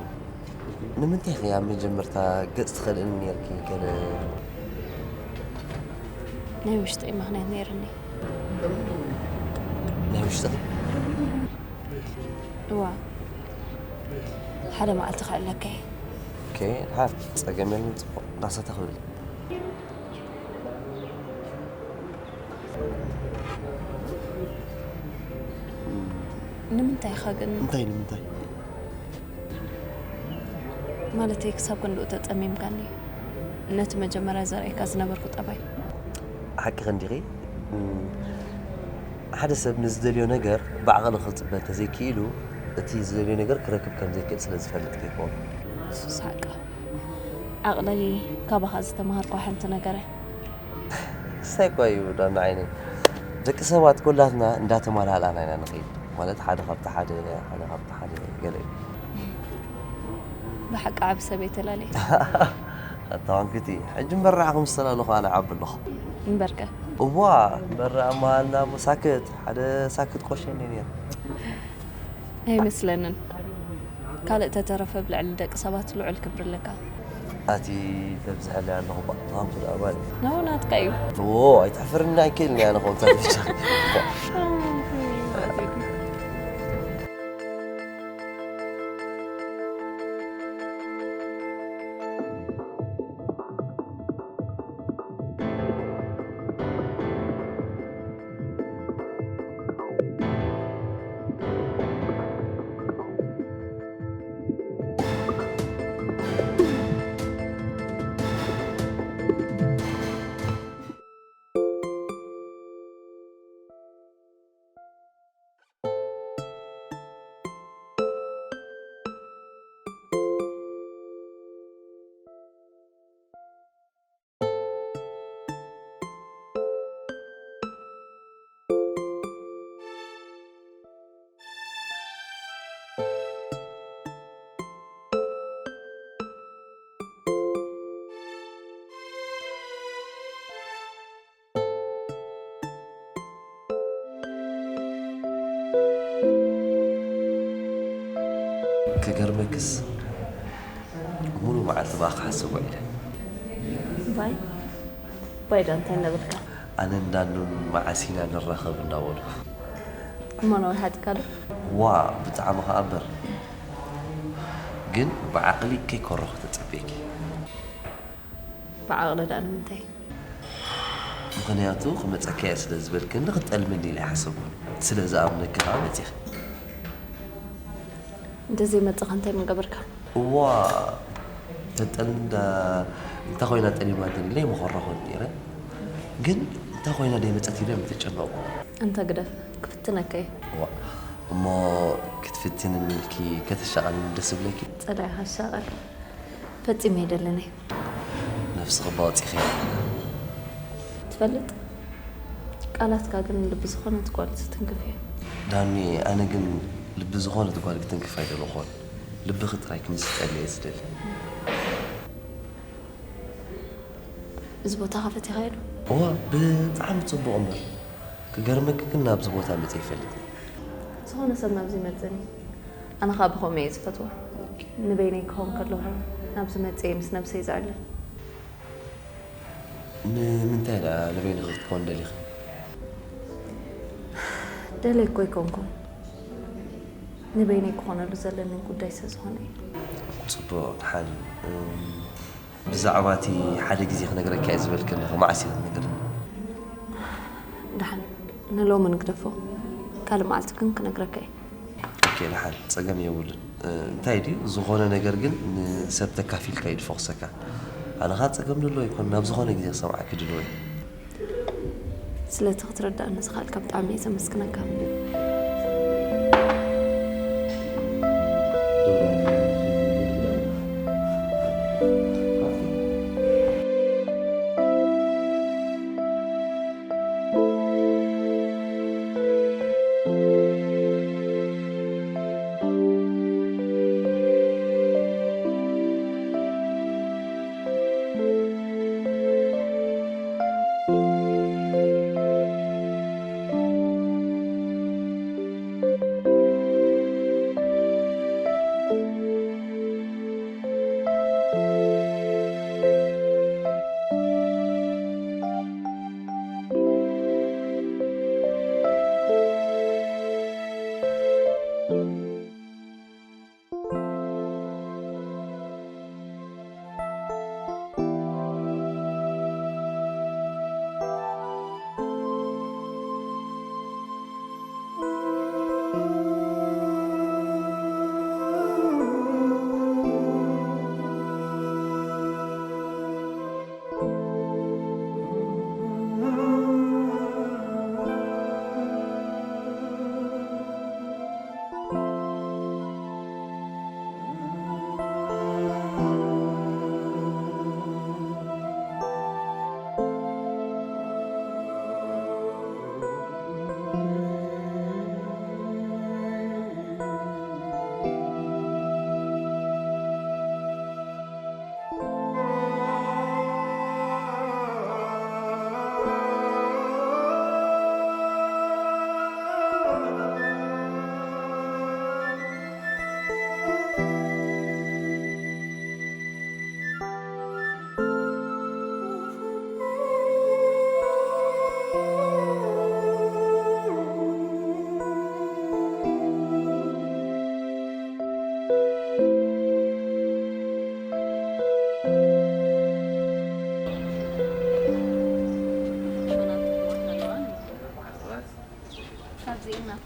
ንምንታይ ኢኺ ኣብ መጀመርታ ገጽ ትኸልእኒ ነርኪ ገለ ናይ ውሽጠይ ምኽንያት ነይርኒ ናይ ውሽጥኺ እዋ ሓደ መዓልቲ ከዕለካ እየ ኦኬ ድሓር ጸገም የለን ጽቡቕ እንዳሰተ ክብል ንምንታይ ኢኻ ግን እንታይ ንምንታይ ማለተይ ክሳብ ክንድኡ ተጸሚምካኒ ነቲ መጀመርያ ዘርእየካ ዝነበርኩ ጠባይ ሓቅኺ እንዲኺ። እም፣ ሓደ ሰብ ንዝደልዮ ነገር ብዓቕሊ ክጽበ እንተዘይክኢሉ፣ እቲ ዝደልዮ ነገር ክረክብ ከም ዘይክእል ስለ ዝፈልጥ ከይኮን። ንሱስ ሓቅኻ። ዓቕለይ ካባኻ ዝተማሃርኳ ሓንቲ ነገር እያ። ክስታይ እኳ እዩ ዳና ዓይነይ። ደቂ ሰባት ኩላትና እንዳተመላላእና ኢና ንኸይድ። ማለት ሓደ ካብቲ ሓደ፣ ሓደ ካብቲ ሓደ ገለ እዩ። ብሓቂ ዓቢ ሰብ እየ ተላለየ። ኣታ ዋንክቲ፣ ሕጂ እምበር ንዓኹም ዝተላለኹ ኣነ ዓቢ ኣለኹ። እምበርከ? እዋ፣ እምበር ኣማሃልና እሞ ሳክት፣ ሓደ ሳክት ቆሸኒ ነይሩ። ኣይመስለንን። ካልእ ተተረፈ ኣብ ልዕሊ ደቂ ሰባት ልዑል ክብሪ ኣለካ። ኣቲ ተብዝሐለይ ኣለኹ እባ፣ ተሃምኩ ደኣ ባል። ናው ናትካ እዩ። እዎ፣ ኣይትሕፍርኒ ኣይክእልን እየ ኣነ ኸምታ ብቻ። ክገርመክስ፣ ሙሉ መዓልቲ ብኣኻ ክሓስብ ውዒለ። ባይ? ባይ ዶ እንታይ እናበልካ? ኣነን ዳኑን መዓስ ኢና ንራኸብ እናበልኩ። እሞ ነዊሓትካ ዶ? ዋ፣ ብጣዕሚ ከኣ እምበር። ግን ብዓቕሊ ከይኮረኹ ተጸብየኪ። ብዓቕሊ ደኣ ንምንታይ? ምኽንያቱ ክመጸካ እየ ስለ ዝበልክኒ ክትጠልምኒ ኢለ ኣይሓሰብኩን። ስለ ዝኣምነኪ ከኣ መጺኺ። እንተዘይመጸኻ እንታይ ምገበርካ? እዋ፣ ተጠልምዳ እንታ ኮይና ጠሊማትኒ ኢለ ኣይመኾረኹን ነይረ። ግን እንታ ኮይና ደይመጸት ኢለ ምተጨነቕኩ። ኣንታ ግደፍ፣ ክፍትነካ እየ። እዋ፣ እሞ ክትፍትንኒ ኢልኪ ከተሻቕልኒ ደስ ይብለኪ? ጸላኢኻ ሻቐል። ፈጺመ ኣይደልን እየ። ነፍሲ ክባ ወጺኺ። ትፈልጥ? ቃላትካ ግን ልቢ ዝኾነት ጓል ዝትንክፍ እዩ። ዳኒ፣ ኣነ ግን ልቢ ዝኾነት ጓል ክትንክፍ ኣይደለኹን። ልብኺ ጥራይ ክምስጠኒ እየ ዝደሊ። እዚ ቦታ ከፈቲኻዮ ዶ? እዋ፣ ብጣዕሚ ጽቡቕ እምበር። ክገርመኪ ግን ናብዚ ቦታ መጺአ ይፈልጥን። ዝኾነ ሰብ ናብዚ ይመጽእን እዩ። ኣነ ኸኣ ብኸምኡ እየ ዝፈትዎ። ንበይነይ ክኸውን ከለኹ ናብዚ መጺአ ምስ ነብሰይ ዘዕልል። ንምንታይ ደኣ ንበይንኺ ክትኮን ደሊኺ? ደልየ እኮ ኣይኮንኩን። ንበይነይ ክኾነሉ ዘለኒ ጉዳይ ስለ ዝኾነ እዩ። ጽቡቕ፣ ደሓን። እም፣ ብዛዕባ እቲ ሓደ ግዜ ክነግረካ እየ ዝበልክኒ፣ መዓስ ኢኺ ትነግርኒ? ደሓን፣ ንሎሚ ንግደፎ። ካልእ መዓልቲ ግን ክነግረካ እየ። ኦኬ፣ ደሓን፣ ጸገም የብሉን። እ፣ እንታይ ድዩ፣ ዝኾነ ነገር ግን ንሰብ ተካፊልካ እዩ ድፎኽሰካ። ኣነ ኸኣ ጸገም ድልዎ ኣይኮን፣ ናብ ዝኾነ ግዜ ክሰምዓኪ ድልዎ እየ። ስለቲ ክትርዳእኒ ዝኸኣልካ ብጣዕሚ እየ ዘመስግነካ።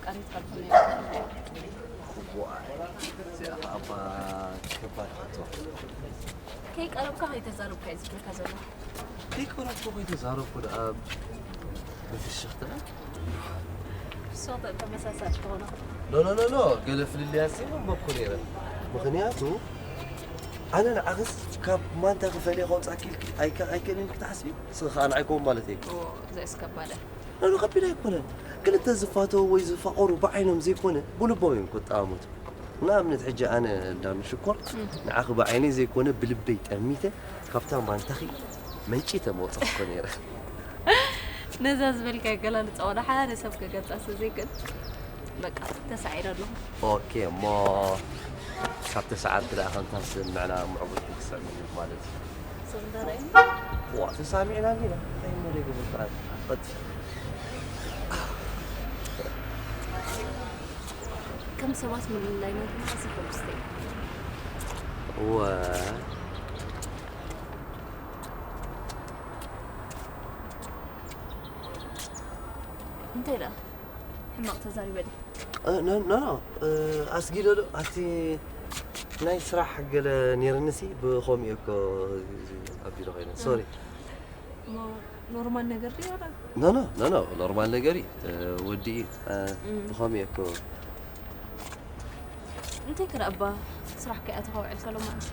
ኣፍቃሪትካ ብኸመይ? ዋይ፣ እዚኣ ኸዓ እባ ከባድ ሕቶ። ከይቀረብካ ከይተዛረብካ እዩ ዝብለካ ዘሎ። ከይቀረብኩ ከይተዛረብኩ ደኣ ብፍሽኽታ። ብሶተ ተመሳሳሊ ትኾና። ኖ፣ ኖ፣ ኖ፣ ኖ፣ ገለ ፍልልያት ዘይመንበብኩ ነይረ። ምኽንያቱ፣ ኣነ ንዓኽስ ካብ ማንታ ክፈልየ ከውጻኪ ኢልኪ ኣይከ-፣ ኣይክእልን ክትሓስቢ? ንስኺ ኸኣ ንዓይ ከምኡ ማለት እየ። ኦ፣ ዘእስከባደ። ኖ፣ ኖ፣ ከቢድ ኣይኮነን። ክልተ ዝፋተው ወይ ዝፋቐሩ ብዓይኖም ዘይኮነ፣ ብልቦም እዮም ክጠማመቱ። ንኣብነት፣ ሕጂ ኣነ ዳኑ ሽኮር፣ እም። ንዓኺ ብዓይነይ ዘይኮነ ብልበይ ጠሚተ፣ ካብታ ማንታኺ መንጪተ መውጻእኩ ነይረ። ነዛ ዝበልካዮ ኣገላልጻ ዋላ ሓደ ሰብ ክገልጻ ስለ ዘይክእል፣ በቃ፣ ተሳዒረ ኣለኹ። ኦኬ፣ እሞ ካብ ተሳዓርኪ ደኣ ከምታ ስምዕና ምዕቡል ክትስዕምኒ ማለት እዩ። ሰብ እንዳረኣየኒ? ዋ፣ ተሳሚዕና እንዲና። እንታይ እሞ ደይ ገበርካ? ቀጥ-፣ ከም ሰባት ምልላይና ግን ኣዝዩ ሕጉስቲ እየ። እወ። እንታይ ደኣ? ሕማቕ ተዛሪበ ድየ? እ፣ ኖ፣ ኖ፣ ኖ። እ፣ ኣስጊዶ ዶ? ኣቲ ናይ ስራሕ ገለ ነይርንሲ ብኸምኡ እየ እኮ ኣብዚ ኣብ ቢሮ ኮይነ። እ። ሶሪ። እሞ ኖርማል ነገር ድዩ ወላ? ኖ፣ ኖ፣ ኖ፣ ኖ፣ ኖርማል ነገር እዩ። እ፣ ወዲ እዩ። እ፣ እም። ብኸምኡ እየ እኮ። እንታይ ከ ደኣ እባ ስራሕ ከይኣተኻ ውዒልካ ሎማዓንቲ?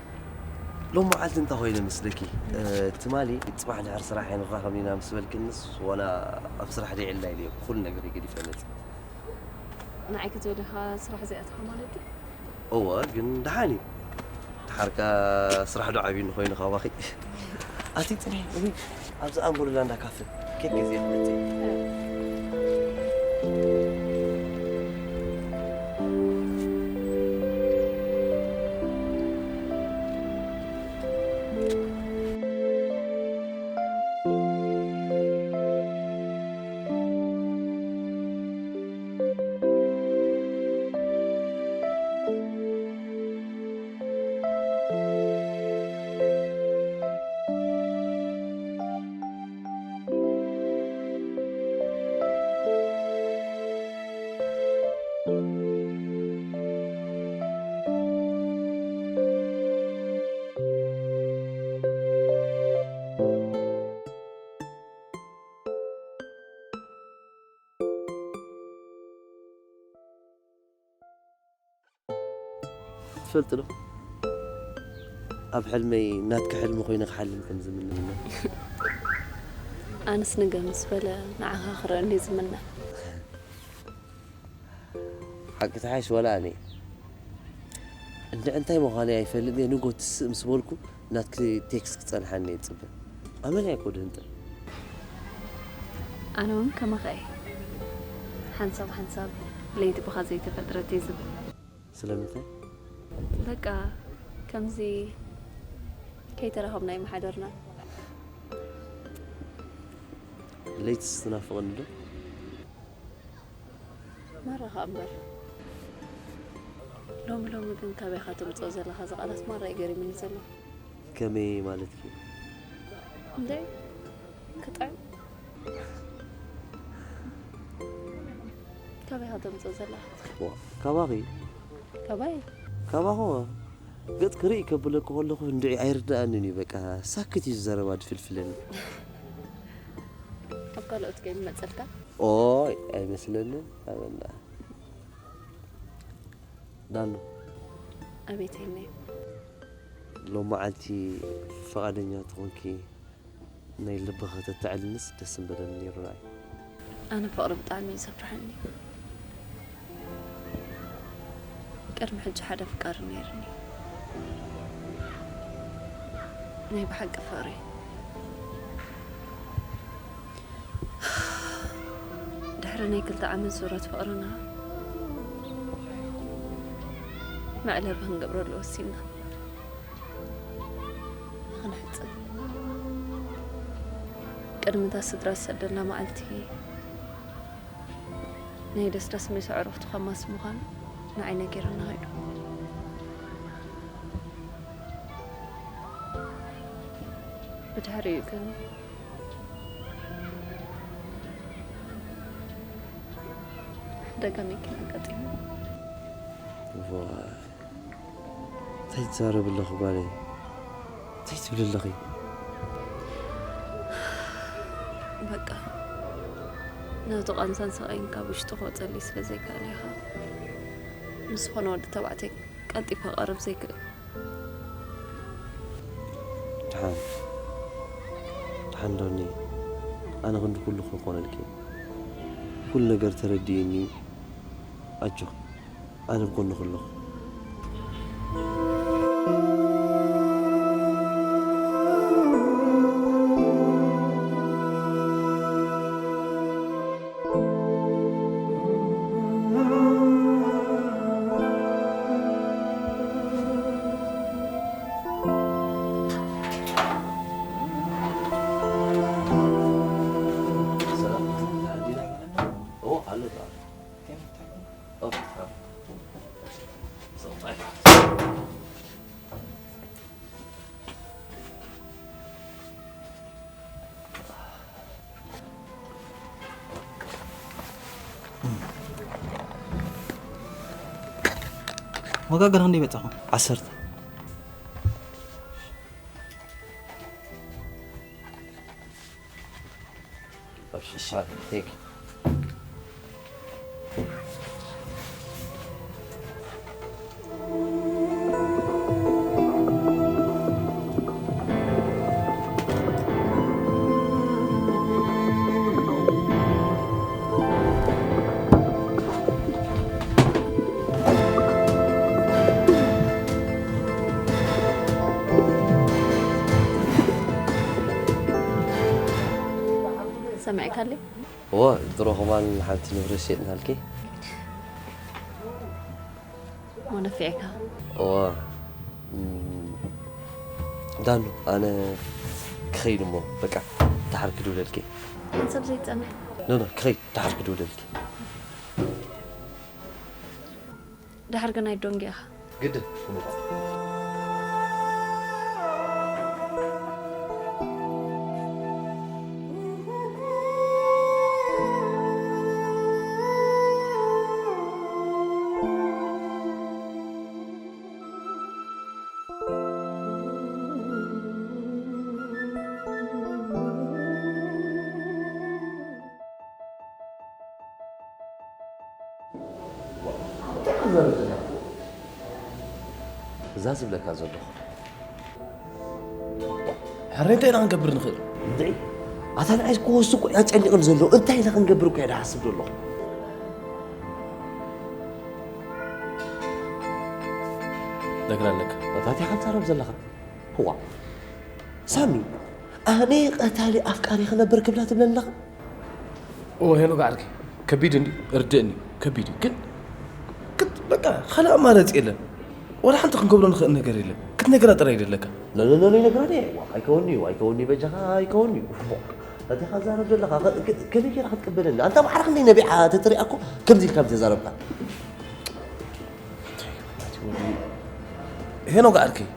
ሎማዓንቲ እንታይ ኮይነ መስለኪ? እ፣ ትማሊ ጽባሕ ድሕሪ ስራሕ ኣይንራኸብን ኢና ምስ በልክንስ፣ ዋላ ኣብ ስራሕ ደይ ዕላ ኢለ እየ ኩሉ ነገር ገዲፈ መጽእ። ንዓይ ክትብል ኢኻ ስራሕ ዘይኣተኻ ማለት ድዩ? እወ፣ ግን ደሓን እዩ። ደሓርካ ስራሕ ዶ ዓብዩኒ ኮይኑ ካባኺ? ኣቲ ጽንሒ፣ እውይ፣ ኣብዚ ኣምቡሉላ እንዳ ካፈ ኬክ ገዚአ ክመጽእ እየ። ትፈልጢ ዶ? ኣብ ሕልመይ ናትኪ ሕልሚ ኮይነ ክሓልም ከም ዝምነ። ኣነስ ነገ ምስ በለ ንዓኻ ክረአኒ ዝምነ። ሓቂ ትሓይሽ ወላ ኣነ። እንድዒ እንታይ ምዃነይ ኣይፈልጥን እየ፣ ንጎ ትስእ ምስ በልኩ ናትኪ ቴክስት ክጸንሓኒ እየ ዝጽበ። ኣመል እየ እኮ ድህንጥል። ኣነ እውን ከማኻ እየ። ሓንሳብ ሓንሳብ ለይቲ ብኻ ዘይተፈጥረት እየ ዝብል። ስለምንታይ? በቃ ከምዚ ከይተራኸብና ኣይምሓደርናን። ለይትስ ትናፍቐኒ ዶ? ማራ ኸኣ እምበር። ሎሚ ሎሚ ግን ካበይ ኢኻ ተምጽኦ ዘለኻ እዚ ቃላት ማራ እዩ ገሪሙኒ ዘሎ። ከመይ ማለትኪ? እንደ ክጥዕም። ካበይ ኢኻ ተምጽኦ ዘለኻ? ዋ፣ ካባኺ? ካባይ? ካባኹ? ገጽ ክርኢ ከብለኪ ከለኹ እንድዒ ኣይርድኣንን እዩ። በቃ ሳክት እዩ ዝዘረባ ድፍልፍለኒ። ካብ ካልኦት ከ ይመጸልካ? ኦይ፣ ኣይመስለንን። ኣበና። ዳኑ። ኣቤት ሄነይ። ሎመዓልቲ ፍቓደኛ ተኾንኪ ናይ ልብኺ ከተዕልልንስ ደስ ምበለኒ ነይሩ ንዓይ። ኣነ ፍቕሪ ብጣዕሚ እዩ ዘፍርሓኒ። ቅድሚ ሕጂ ሓደ ኣፍቃሪ ነይሩኒ። ናይ ብሓቂ ፍቕሪ። ድሕሪ ናይ ክልተ ዓመት ዙረት ፍቕርና፣ መዕለቢ ክንገብረሉ ወሲንና። ንኽንሕጽብ። ቅድሚ እታ ስድራ ዝሰደልና መዓልቲ፣ ናይ ደስደስ ምስ ኣዕሩኽቱ ከማስ ምዃን ንዓይ ነጊሩኒ ኸይዱ። ብድሕሪኡ ግን፣ ደገ መኪና ኣጋጢሙ። ዋይ፣ እንታይ ትዛረቢ ኣለኺ ጓለይ? እንታይ ትብሊ ኣለኺ? በቃ፣ ነቲ ቃንዛን ስቓይን ካብ ውሽጢ ክወጸለይ ስለ ዘይከኣለ ኢኻ። ምስ ዝኾነ ወዲ ተባዕታይ ቀልጢፈ ክቐርብ ዘይክእል። ደሓን፣ ደሓን ዶኒ፣ ኣነ ክንዲ ኩሉ ክኾነልኪ። ኩሉ ነገር ተረዲእኒ። ኣጆኺ፣ ኣነ ኣብ ጎንኺ ኣለኹ። ዋጋ ገና ክንደይ በጻኹም? ዓሰርተ። እሺ፣ ቴንክ ዩ። ሰሚዕካለይ? እወ፣ ድሮ ከማን ሓንቲ ንብረት ሸይጥናልኪ። እሞ ነፊዕካ? እወ፣ እም፣ ዳኑ፣ ኣነ ክኸይድ እሞ፣ በቃ፣ ደሓር ክድውለልኪ። ሓንሳብ ዘይጸንሕ? ኖ፣ ኖ፣ ክኸይድ፣ ደሓር ክድውለልኪ። ደሓር ግን ኣይዶንጊ ኢኻ። ግድን ክመጽእ። እንታይ ክትዛረብ ዘለኻ? እዛ ዝብለካ ዘለኹ። ሕራይ እንታይ ኢና ክንገብር ንኽእል? እንድዒ፣ ኣታ ንዓይ ክወስድ እኮ እያ ጨኒቕኒ ዘሎ። እንታይ ኢና ክንገብር እኮ እየ ዝሓስብ ዘለኹ። ነግራ ኣለካ። እንታይ ኢኻ ትዛረብ ዘለኻ? ህዋ። ሳሚ፣ ኣነ ቀታሊ ኣፍቃሪ ክነብር ክብላ ትብለኒ ኣለኻ? እወ፣ ሄኖክ ዓርከይ፣ ከቢድ እንድዩ፣ እርድእኒ፣ ከቢድ እዩ። ግን፣ ግን፣ በቃ፣ ካልእ ኣማራጺ የለን። ዋላ ሓንቲ ክንገብሮ ንኽእል ነገር የለን። ክትነግራ ጥራይ ደለካ። ኖ፣ ኖ፣ ኖ፣ ኖ፣ ይነግራ ድየ? ዋ፣ ኣይከውን'ዩ፣ ኣይከውን'ዩ፣ በጃኻ ኣይከውን'ዩ። ፎ፣ እንታይ ኢኻ ትዛረብ ዘለኻ? ከ-፣ ከ-፣ ከመይ ጌራ ክትቅበለኒ? ኣንታ ማዕረ ክንደይ ነቢዓ ተትሪኣ እኮ ከምዚ ኢልካ ምተዛረብካ። ሄኖክ ዓርከይ፣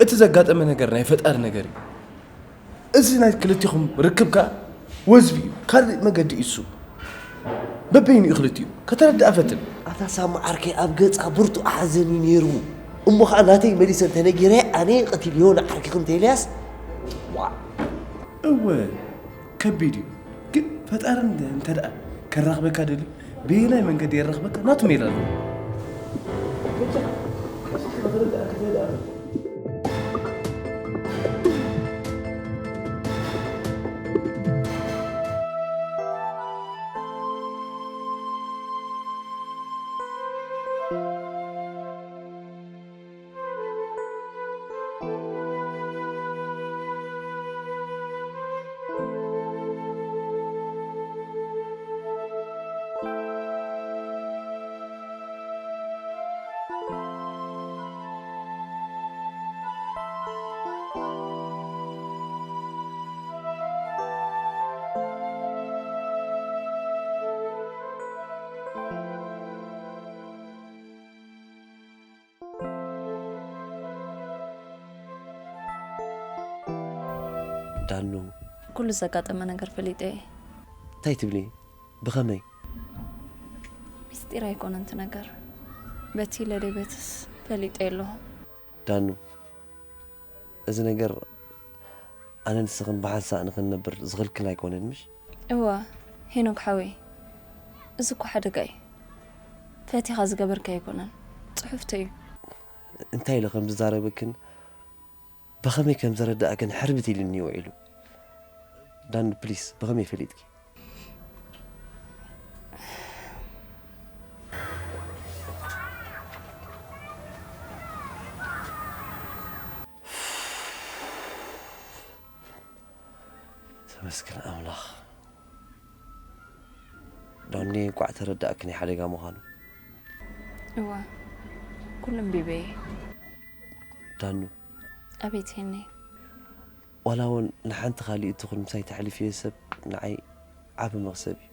እቲ ዘጋጠመ ነገር ናይ ፈጣሪ ነገር እዩ። እዚ ናይ ክልቲኹም ርክብ ከኣ ወዝቢ እዩ፣ ካልእ መገዲ እዩ እሱ። በበይኑ እዩ ክልቲኡ፣ ከተረድኣ ፈትን። ኣታ ሳሚ ዓርከይ ኣብ ገጻ ብርቱዕ ሓዘን እዩ ነይሩ። እሞ ኸኣ ናተይ መሊሰ እንተነጊረያ ኣነ ቀቲለዮ ንዓርኪ ክንተ ኤልያስ። ዋእ። እወ፣ ከቢድ እዩ። ግን ፈጣሪ እንተ፣ እንተ ደኣ ከራኽበካ ደልዩ፣ በየናይ መንገዲ የራኽበካ ናቱ ሜላ ኣለዎ። ዳኑ። ኩሉ ዘጋጠመ ነገር ፈሊጠ እየ። እንታይ ትብሊ? ብኸመይ? ምስጢር ኣይኮነን እቲ ነገር። በቲ ኢለ ደይ በትስ ፈሊጠ ኣለኹ። ዳኑ፣ እዚ ነገር ኣነ ንስኽን ብሓንሳእ ንኽንነብር ዝኽልክል ኣይኮነን፣ ምሽ? እዋ፣ ሄኖክ ሓወይ፣ እዚ እኮ ሓደጋ እዩ። ፈቲኻ ዝገበርካ ኣይኮነን፣ ጽሑፍቲ እዩ። እንታይ ኢለ ከም ዝዛረበክን ብኸመይ ከም ዘረዳእክን ሕርብት ኢሉኒ ውዒሉ። ዳኑ፣ ፕሊስ፣ ብኸመይ ፈሊጥኪ? ተመስገን ኣምላኽ። ዳኑ፣ እንቋዕ ተረዳእክኒ ሓደጋ ምዃኑ። እዋ፣ ኩሉ ኣንቢበ እየ። ዳኑ። ኣቤት ሄኒ። ዋላ እውን ንሓንቲ ካልእ ትኹን ምሳይ ተሕልፍዮ ሰብ ንዓይ ዓቢ መኽሰብ እዩ።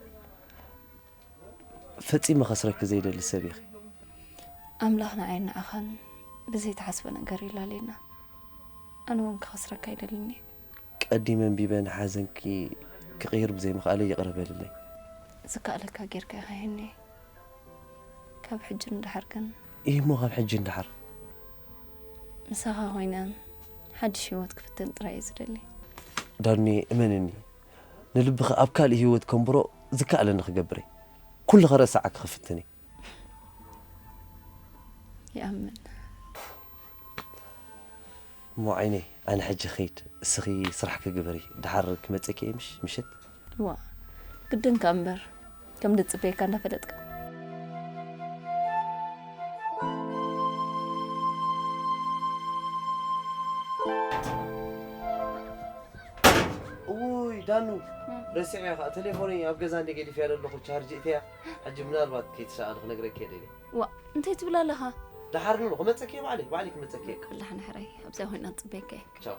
ፈጺመ ከስረኪ ዘይደሊ ሰብ ኢኺ። ኣምላኽ ንዓይን ንዓኻን ብዘይተሓስበ ነገር ይላለየና። ኣነ እውን ክኸስረካ ኣይደልን እየ። ቀዲመ ኣንቢበ ንሓዘንኪ ክቕይር ብዘይምኽኣለይ ይቕረ በልለይ። ዝከኣለካ ጌርካ ኢኻ ሄኒ። ካብ ሕጂ ንደሓር ግን። እሞ ካብ ሕጂ ንደሓር? ምሳኻ ኮይነ ሓድሽ ህይወት ክፍትን ጥራይ እየ ዝደሊ። ዳኑየ፣ እመንኒ፣ ንልብኺ ኣብ ካልእ ህይወት ከንብሮ ዝከኣለኒ ክገብር እየ። ኩሉ ከረስዓኪ ክፍትን እየ። ይኣምን። እሞ ዓይነይ፣ ኣነ ሕጂ ኸይድ፣ እስኺ ስራሕኪ ግበሪ፣ ደሓር ክመጸኪ እየ ምሽ-፣ ምሸት? ዋ፣ ግድንካ እምበር፣ ከም ድጽበየካ እንዳፈለጥካ። ውይ ዳኑ፣ እም። ረሲዐ ኸዓ፣ ቴሌፎነይ ኣብ ገዛ እንደ ገዲፈያ ዘለኹ ቻርጅ እተያ፣ ሕጂ ምናልባት ከይትሰኣል ክነግረኪ እየ ደልየ። ዋ፣ እንታይ ትብል ኣለኻ? ደሓር ንብሎ፣ ክመጸኪ እየ ባዕለይ፣ ባዕለይ ክመጸኪ እየ። ደሓን ሕራይ፣ ኣብዚኣ ኮይና ክጽበየካ እየ። ቻው።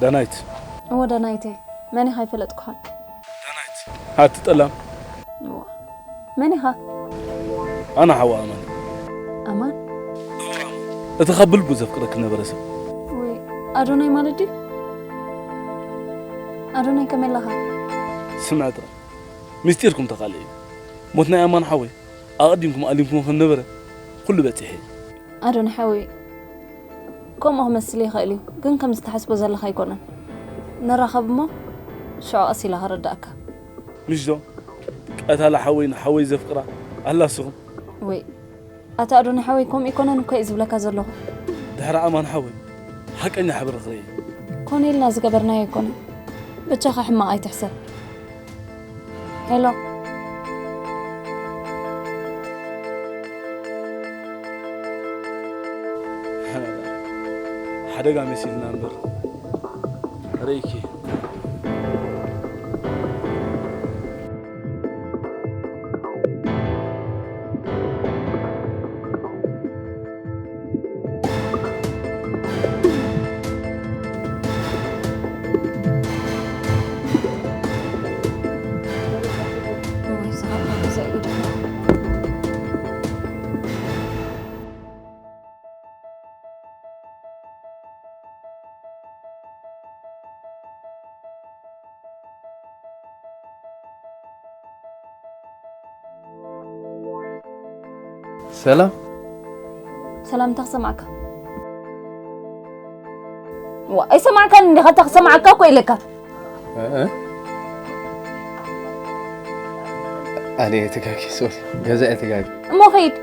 ዳናይት። እወ ዳናይት እየ። መን ኢኻ ኣይፈለጥኩኻን። ዳናይት። ኣቲ ጠላም። እዋ። መን ኢኻ? ኣነ ሓዋ ኣማን። ኣማን? እቲ ካብ ብልቡ ዘፍቅረኪ ነበረ ሰብ። ወይ ኣዶናይ ማለት ድዩ? ኣዶናይ ከመይ ኣለኻ? ስምዒ ጥራይ። ምስጢርኩም ተኻልእ እዩ። ሞት ናይ ኣማን ሓወይ ኣቐዲምኩም ኣሊምኩሞ ከም ነበረ ኩሉ በጺሐ እዩ። ኣዶናይ ሓወይ፣ ከምኡ ክመስል ይኽእል እዩ፣ ግን ከምዚ ትሓስቦ ዘለኻ ኣይኮነን። ንራኸብ እሞ ሽዑ ቀስ ኢለ ከረድኣካ። ምሽ ዶ? ቀታሊ ሓወይ ንሓወይ ዘፍቅራ ኣላ እስኹም? ወይ፣ ኣታ ኣዶናይ ሓወይ፣ ከምኡ ኣይኮነን እኮ እየ ዝብለካ ዘለኹ። ድሕሪ ኣማን ሓወይ፣ ሓቀኛ ሕብሪ ክርኢ። ኮነ ኢልና ዝገበርናዮ ኣይኮነን። በጃኻ ሕማቕ ኣይትሕሰብ። ሄሎ። ሓደጋ መሲልና እምበር ርኢኪ። ሰላም። ሰላም፣ እንታይ ክሰማዕካ? ዋ፣ ኣይሰማዕካን እንዲኻ፣ እንታይ ክሰማዕካ እኮ ኢለካ። እ፣ እ። ኣነ እየ ተጋጊ፣ ሶሪ። ገዛ እየ ተጋጊ። እሞ ኸይድ።